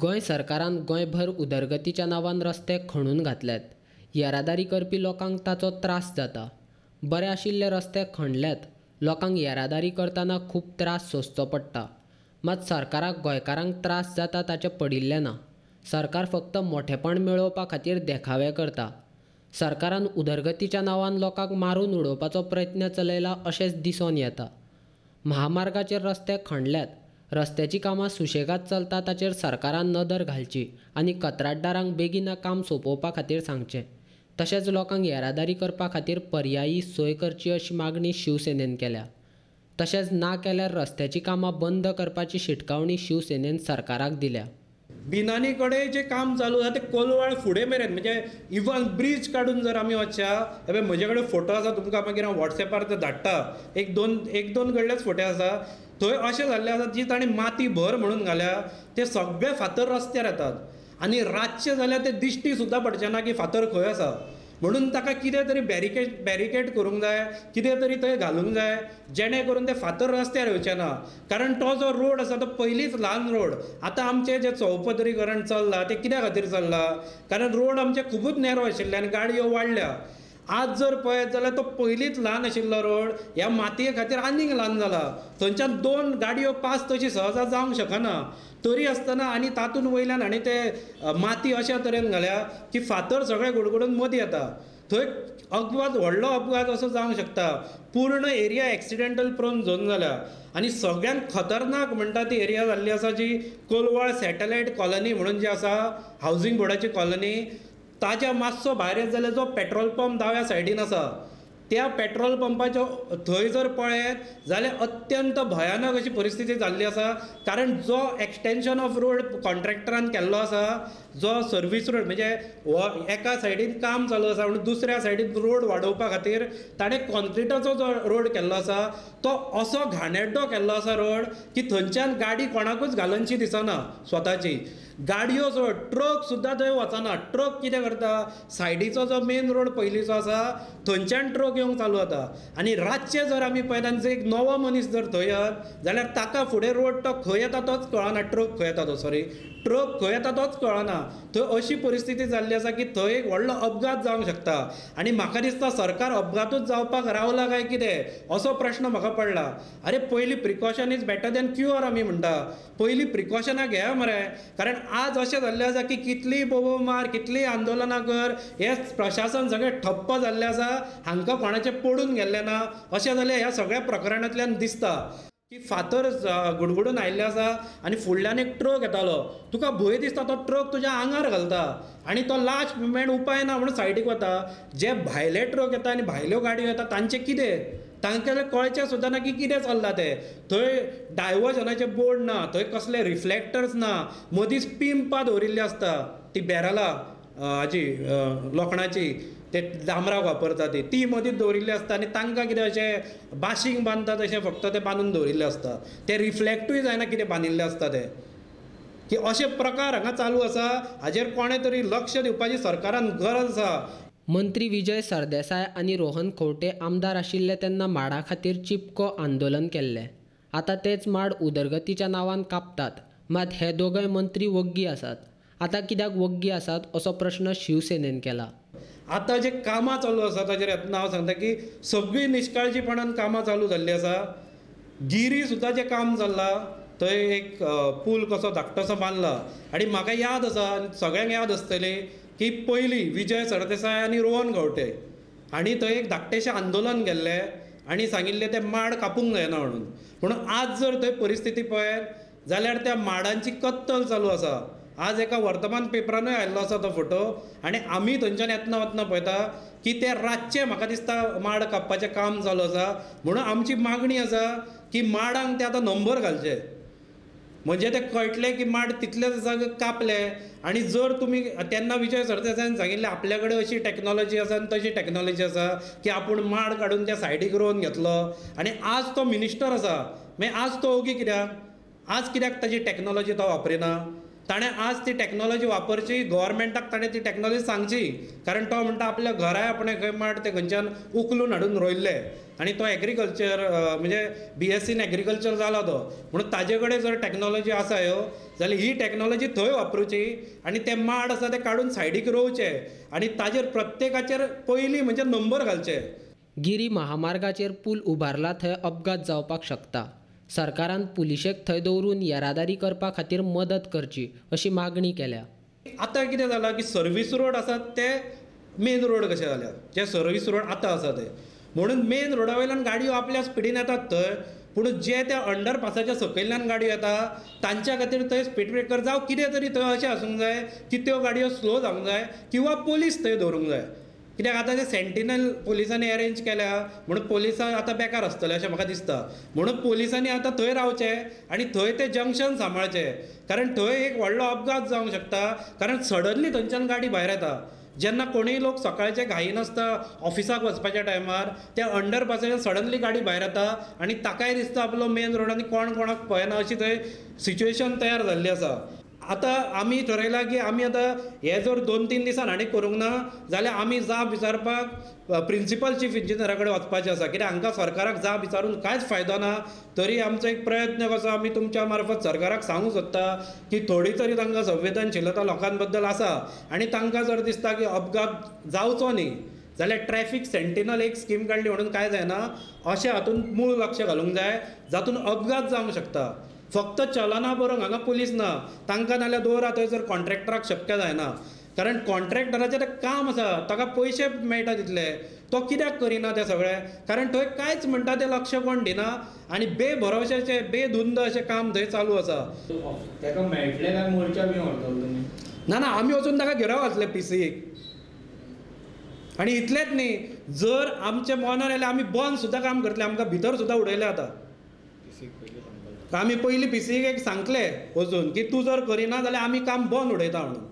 गोंय सरकारान गोंयभर उदरगतीच्या नांवान रस्ते खणून घातल्यात. येरादारी करपी लोकांक ताचो त्रास जाता. बरे आशिल्ले रस्ते खणल्यात, लोकांक येरादारी करतना खूब त्रास सोंसचो पडटा. मात सरकाराक गोंयकारांक त्रास जाता ताचें पडिल्लें ना. सरकार फक्त मोठेपण मेळोवपा खातीर देखावे करता. सरकारान उदरगतीच्या नांवान लोकांक मारून उडोवपाचो प्रयत्न चलयला अशेंच दिसून येता. महामार्गाचेर रस्ते खणल्यात, रस्त्याची कामां सुशेगाद चलता ताचेर सरकारान नदर घालची आनी कंत्राटदारांक बेगीन काम सोंपोवपा खातीर सांगचें. तशेंच लोकांक येरादारी करपा खातीर पर्यायी सोय करची अशी मागणी शिवसेनेन केल्या. तशेंच ना केल्यार रस्त्याची कामां बंद करपाची शिटकावणी शिवसेनेन सरकाराक दिल्या. बिनानी कडेन जें काम चालू आसा तें कोलवाळ फुडें मेरेन, म्हणजे इवन ब्रीज काडून जर आमी वचच्या, हे म्हजे कडेन फोटो आसा, तुमकां मागीर हांव वॉट्सॅपार ते धाडटा. एक दोन कडलेच फोटे आसा. थंय अशें जाल्लें आसा जी ताणें माती भर म्हणून घाल्या, ते सगळे फातर रस्त्यार येतात आनी रातचें जाल्यार ते दिश्टी सुद्दां पडचें ना की फातर खंय आसा. म्हणून ताका कितें तरी बॅरिकेड करूंक जाय, कितें तरी थंय घालूंक जाय, जेणे करून ते फातर रस्त्यार येवचे ना. कारण तो जो रोड आसा तो पयलींच ल्हान रोड. आतां आमचें जें चौपदरीकरण चल्लां तें कित्या खातीर चल्लां? कारण रोड आमचे खुबूच नॅरो आशिल्ले आनी गाडयो वाडल्या. आज जर पळयत जाल्यार तो पयलींच ल्हान आशिल्लो रोड ह्या मातये खातीर आनीक ल्हान जाला. थंयच्यान दोन गाडयो पास तशी सहजा जावंक शकना. तरी आसतना आनी तातूंत वयल्यान आनी ते माती अशा तरेन घाल्या की फातर सगळे गुडगुडून मदीं येता. थंय अपघात, व्हडलो अपघात असो जावंक शकता. पूर्ण एरिया एक्सिडेंटल प्रोन झोन जाल्या. आनी सगळ्यांत खतरनाक म्हणटा ती एरिया जाल्ली आसा जी कोलवाळ सॅटलायट कॉलनी म्हणून जी आसा, हावजींग बोर्डाची कॉलनी, ताच्या मातसो भायर येत जाल्यार जो पेट्रोल पंप दाव्या सायडीन आसा त्या पेट्रोल पंपाच्या थंय जर पळयत जाल्यार अत्यंत भयानक अशी परिस्थिती जाल्ली आसा. कारण जो एक्सटेंशन ऑफ रोड कॉन्ट्रॅक्टरान केल्लो आसा, जो सर्वीस रोड म्हणजे हो एका सायडीन काम चालू आसा म्हणून दुसऱ्या सायडीन रोड वाडोवपा खातीर ताणें कॉन्क्रिटाचो जो रोड केल्लो आसा तो असो घाणेड्डो केल्लो आसा रोड की थंयच्यान गाडी कोणाकूच घालनशी दिसना. स्वताची गाडयो सोड, ट्रक सुद्दां थंय वचना. ट्रक कितें करता, सायडीचो जो मेन रोड पयलींचो आसा थंयच्यान ट्रक येवंक चालू जाता. आनी रातचें जर आमी पळयता आनी जर एक नवो मनीस जर थंय येत जाल्यार ताका फुडें रोड तो खंय येता तोच कळना, ट्रक खंय येता तो, सॉरी, ट्रक खंय येता तोच कळना. थंय अशी परिस्थिती जाल्ली आसा की थंय एक व्हडलो अपघात जावंक शकता. आनी म्हाका दिसता सरकार अपघातूच जावपाक रावला काय कितें असो प्रश्न म्हाका पडला. अरे पयलीं precaution is better than cure आमी म्हणटा, पयलीं प्रिकॉशनां घेया मरे. कारण आज अशें जाल्लें आसा की कितलीय बोबो मार, कितलीय आंदोलनां कर, हें प्रशासन सगळें ठप्प जाल्लें आसा, हांकां कोणाचें पडून गेल्लें ना. अशें जाल्यार ह्या सगळ्या प्रकरणांतल्यान दिसता की फातर गुडगुडून आयिल्ले आसा आनी फुडल्यान एक ट्रक येतालो, तुका भंय दिसता तो ट्रक तुज्या आंगार घालता आनी तो लास्ट मुमेंट उपाय ना म्हणून सायडीक वता. जे भायले ट्रक येता आनी भायल्यो गाडयो येता तांचें कितें, तांकां कळचें सुद्दां ना की कितें चल्लां तें. थंय डायवर्जनाचे बोर्ड ना, थंय कसले रिफ्लेक्टर्स ना, मदींच पिंपां दवरिल्लीं आसता, ती बॅरलां हाजी लोखणाची, ते डांबराक वापरता ती मदींच दवरिल्ली आसता आनी तांकां कितें अशें बाशींग बांदता तशें फक्त तें बांदून दवरिल्लें आसता, तें रिफ्लेक्टूय जायना कितें बांदिल्लें आसता तें. की अशे प्रकार हांगा चालू आसा, हाजेर कोणें तरी लक्ष दिवपाची सरकारान गरज आसा. मंत्री विजय सरदेसाय आनी रोहन खंवटे आमदार आशिल्ले तेन्ना माडा खातीर चिपको आंदोलन केल्लें. आतां तेच माड उदरगतीच्या नांवान कापतात, मात हे दोगय मंत्री वग्गी आसात. आतां कित्याक वग्गी आसात असो प्रश्न शिवसेनेन केला. आतां जे कामां चालू आसा ताचेर येतना हांव सांगता की सगळीं निश्काळजीपणान कामां चालू जाल्लीं आसा. गिरी सुद्दां जें काम चल्लां थंय एक पूल कसो धाकटोसो बांदला आनी म्हाका याद आसा, सगळ्यांक याद आसतली की पयलीं विजय सरदेसाय आनी रोहन खंवटे हांणी थंय एक धाकटेशें आंदोलन केल्लें आनी सांगिल्लें ते माड कापूंक जायना म्हणून. पूण आज जर थंय परिस्थिती पळयत जाल्यार त्या माडांची कत्तल चालू आसा. आज एका वर्तमान पेपरानूय आयिल्लो आसा तो फोटो आनी आमी थंयच्यान येतना वतना पळयता की ते रातचें म्हाका दिसता माड कापपाचें काम चालू आसा. म्हणून आमची मागणी आसा की माडांक ते आतां नंबर घालचे, म्हणजे ते कळटलें की माड तितलेच आसा कापले. आनी जर तुमी तेन्ना विजय सरदेसायान सांगिल्लें आपल्या कडेन अशी टॅक्नोलॉजी आसा आनी तशी टॅक्नोलॉजी आसा की आपूण माड काडून त्या सायडीक रोवन घेतलो. आनी आज तो मिनिस्टर आसा, मागीर आज तो ओगी कित्याक, आज कित्याक ताजी टॅक्नोलॉजी तो वापरिना? ताणें आज ती टॅक्नोलॉजी वापरची, गव्हर्मेंटाक ताणें ती टॅक्नोलॉजी सांगची. कारण तो म्हणटा आपल्या घराय आपणें खंय माड ते खंयच्यान उखलून हाडून रोयल्ले आनी तो एग्रीकल्चर म्हणजे BSc in एग्रीकल्चर जाला तो, म्हणून ताजे कडेन जर टॅक्नोलॉजी आसा ह्यो जाल्यार ही टॅक्नोलॉजी थंय वापरुची आनी ते माड आसा ते काडून सायडीक रोवचे आनी ताजेर प्रत्येकाचेर पयलीं म्हणजे नंबर घालचे. गिरी महामार्गाचेर पूल उबारला थंय अपघात जावपाक शकता. सरकारान पुलिशेक थंय दवरून येरादारी करपा खातीर मदत करची अशी मागणी केल्या. आतां कितें जालां की सर्वीस रोड आसात ते मेन रोड कशे जाल्यात, जे सर्वीस रोड आतां आसा ते, म्हणून मेन रोडा वयल्यान गाडयो आपल्या स्पिडीन येतात थंय, पूण जे त्या अंडरपासाच्या सकयल्यान गाडयो येता तांच्या खातीर थंय स्पीड ब्रेकर जावं कितें तरी थंय अशें आसूंक जाय की त्यो गाडयो स्लो जावंक जाय किंवा पोलीस थंय दवरूंक जाय. कित्याक आतां ते सेंटिनल पोलिसांनी अरेंज केल्या म्हणून पोलिसां आतां बेकार आसतले अशें म्हाका दिसता. म्हणून पोलिसांनी आतां थंय रावचें आनी थंय ते जंक्शन सांबाळचें, कारण थंय एक व्हडलो अपघात जावंक शकता. कारण सडनली थंयच्यान गाडी भायर येता जेन्ना कोणूय लोक सकाळचे घाईन आसता ऑफिसाक वचपाच्या टायमार, त्या अंडरपासाच्यान सडनली गाडी भायर येता आनी ताकाय दिसता आपलो मेन रोड आनी कोण कोणाक पळयना अशी थंय सिच्युएशन तयार जाल्ली आसा. आतां आमी ठरयलां की आमी आतां हे जर 2-3 दिसान आनी करूंक ना जाल्यार आमी जाप विचारपाक प्रिंसिपल चीफ इंजिनियरा कडेन वचपाचें आसा. कित्याक हांकां सरकाराक जाप विचारून कांयच फायदो ना. तरी आमचो एक प्रयत्न कसो आमी तुमच्या मार्फत सरकाराक सांगूंक सोदता की थोडी तरी तांकां संवेदनशीलता लोकां बद्दल आसा आनी तांकां जर दिसता की अपघात जावचो न्ही जाल्यार ट्रॅफिक सेंटिनल एक स्कीम काडली म्हणून कांय जायना, अशें हातूंत मूळ लक्ष घालूंक जाय जातून अपघात जावंक शकता. फक्त चलना बरोवंक हांगा पुलीस ना, तांकां नाल्यार दवरा थंय जर कॉन्ट्रॅक्टराक शक्य जायना, कारण कॉन्ट्रॅक्टराचें तें काम आसा, ताका पयशे मेळटा तितले, तो कित्याक करिना तें सगळें, कारण थंय कांयच म्हणटा तें लक्ष कोण दिना आनी बेभरवशाचें बेधुंद अशें काम थंय चालू आसा. ताका मेळटलें काय मोर्चा बी व्हरतलो तुमी? ना ना, आमी वचून ताका घेराव घातले पीसीक. आनी इतलेंच न्ही, जर आमच्या मनार आयल्यार आमी बंद सुद्दां काम करतले, आमकां भितर सुद्दां उडयलें आतां. आमी पयलीं पीसीक एक सांगले वचून की तूं जर करिना जाल्यार आमी काम बंद उडयता म्हणून.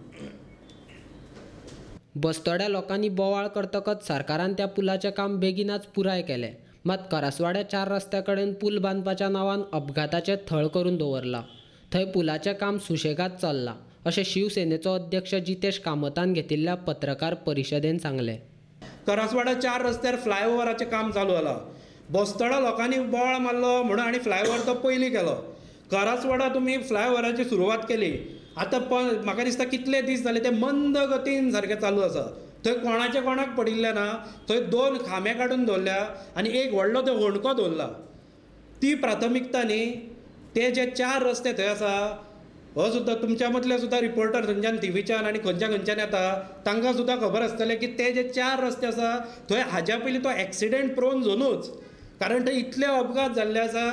बस्तोड्या लोकांनी बोवाळ करतकच सरकारान त्या पुलाचें काम बेगिनाच पुराय केलें. मात करासवाड्या 4 रस्त्या कडेन पूल बांदपाच्या नांवान अपघाताचें थळ करून दवरलां. थंय पुलाचें काम सुशेगाद चल्लां अशें शिवसेनेचो अध्यक्ष जितेश कामतान घेतिल्ल्या पत्रकार परिशदेन सांगलें. करासवाडा 4 रस्त्यार फ्लायओवराचें काम चालू जालां. बस्तोडा लोकांनी बोवाळ मारलो म्हणून आनी फ्लायओवर तो पयलीं केलो. करासवाडा तुमी फ्लायओवराची सुरवात केली, आतां म्हाका दिसता कितले दीस जाले ते मंद गतीन सारकें चालू आसा. थंय कोणाचें कोणाक पडिल्लें ना, थंय 2 खांबे काडून दवरल्या आनी एक व्हडलो थंय होंडको दवरला. ती प्राथमिकता न्ही. ते जे 4 रस्ते थंय आसा, हो सुद्दां तुमच्या मदले सुद्दां रिपोर्टर थंयच्यान टिवीच्यान आनी खंयच्या खंयच्यान येता, तांकां सुद्दां खबर आसतलें की ते जे 4 रस्ते आसा थंय हाज्या पयलीं तो एक्सिडेंट प्रोन झोनूच, कारण थंय इतले अपघात जाल्ले आसा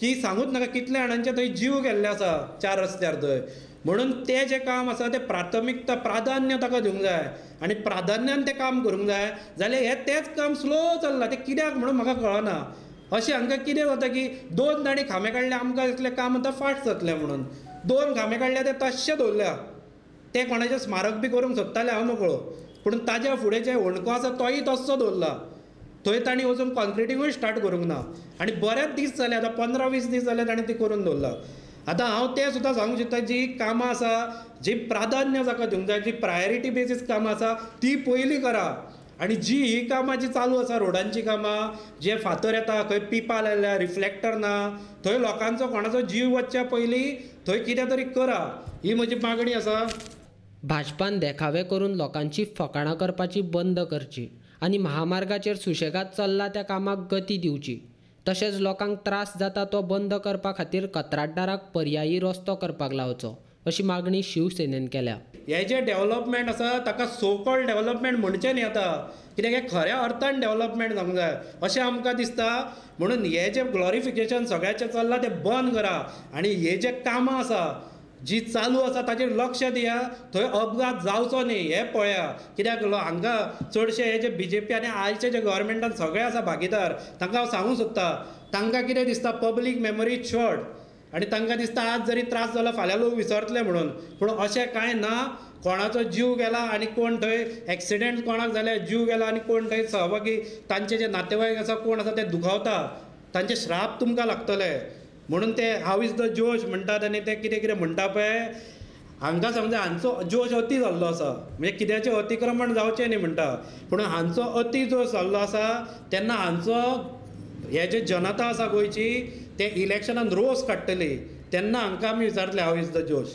की सांगूच नाका कितले जाणांचे थंय जीव गेल्ले आसा 4 रस्त्यार थंय. म्हणून तें जें काम आसा तें प्राथमिकता प्राधान्य ताका दिवंक जाय आनी प्राधान्यान तें काम करूंक जाय. जाल्यार हें तेंच काम स्लो चल्लां, तें कित्याक म्हणून म्हाका कळना. अशें हांकां कितें जाता की 2 तांणी खांबे काडले आमकां इतलें काम आतां फास्ट जातलें म्हणून 2 खांबे काडले ते तश्शे दवरल्या. ते कोणाचें स्मारक बी करूंक सोदताले हांव नकळो, पूण ताज्या फुडें जें होंडको आसा तोय तस्सो दवरला. थंय तांणी वचून कॉन्क्रिटिंगूय स्टार्ट करूंक ना आनी बरेच दीस जाले आतां 15-20 दीस जाले तांणी ती करून दवरला. आतां हांव तें सुद्दां सांगूंक सोदता, जी कामां आसा, जी प्राधान्य जाका दिवंक जाय, जी प्रायोरिटी बेसीस कामां आसा ती पयलीं करा आनी जी ही कामां जी चालू आसा रोडांची कामां, जे फातर येता खंय पिपां लायल्या, रिफ्लेक्टर ना, थंय लोकांचो कोणाचो जीव वचच्या पयलीं थंय कितें तरी करा, ही म्हजी मागणी आसा. भाजपान देखावे करून लोकांची फकाणां करपाची बंद करची आनी महामार्गाचेर सुशेगाद चल्ला त्या कामाक गती दिवची. तशेंच लोकांक त्रास जाता तो बंद करपा खातीर कंत्राटदाराक पर्यायी रस्तो करपाक लावचो अशी मागणी शिवसेनेन केल्या. हे जे डेव्हलपमेंट आसा ताका सो कॉल्ड डेव्हलपमेंट म्हणचें न्ही आतां, कित्याक हें खऱ्या अर्थान डेव्हलपमेंट जावंक जाय अशें आमकां दिसता. म्हणून हे जें ग्लोरिफिकेशन सगळ्याचें चल्लां तें बंद करा आनी हे जे कामां आसा जी चालू आसा ताचेर लक्ष दिया, थंय अपघात जावचो न्ही हें पळया. कित्याक हांगा चडशे हे जे बीजेपी आनी आयचे जे गव्हर्मेंटान सगळे आसा भागीदार, तांकां हांव सांगूंक सोदता, तांकां कितें दिसता पब्लीक मेमरी शॉर्ट आनी तांकां दिसता आज जरी त्रास जालो फाल्यां लोक विसरतले म्हणून, पूण अशें कांय ना. कोणाचो जीव गेला आनी कोण थंय एक्सिडेंट कोणाक जाल्यार जीव गेला आनी कोण थंय सहभागी तांचे जे नातेवाईक आसा कोण आसा ते दुखावता, तांचे श्राप तुमकां लागतले. म्हणून ते हाव is the जोश म्हणटात आनी ते कितें कितें म्हणटा पळय, हांकां समजा हांचो जोश अती जाल्लो आसा, म्हणजे कित्याचें अतिक्रमण जावचें न्ही म्हणटा, पूण हांचो अती जोश जाल्लो आसा तेन्ना हांचो हे जे जनता आसा गोंयची ते इलेक्शनान रोस काडटली तेन्ना हांकां आमी विचारतले how is the जोश.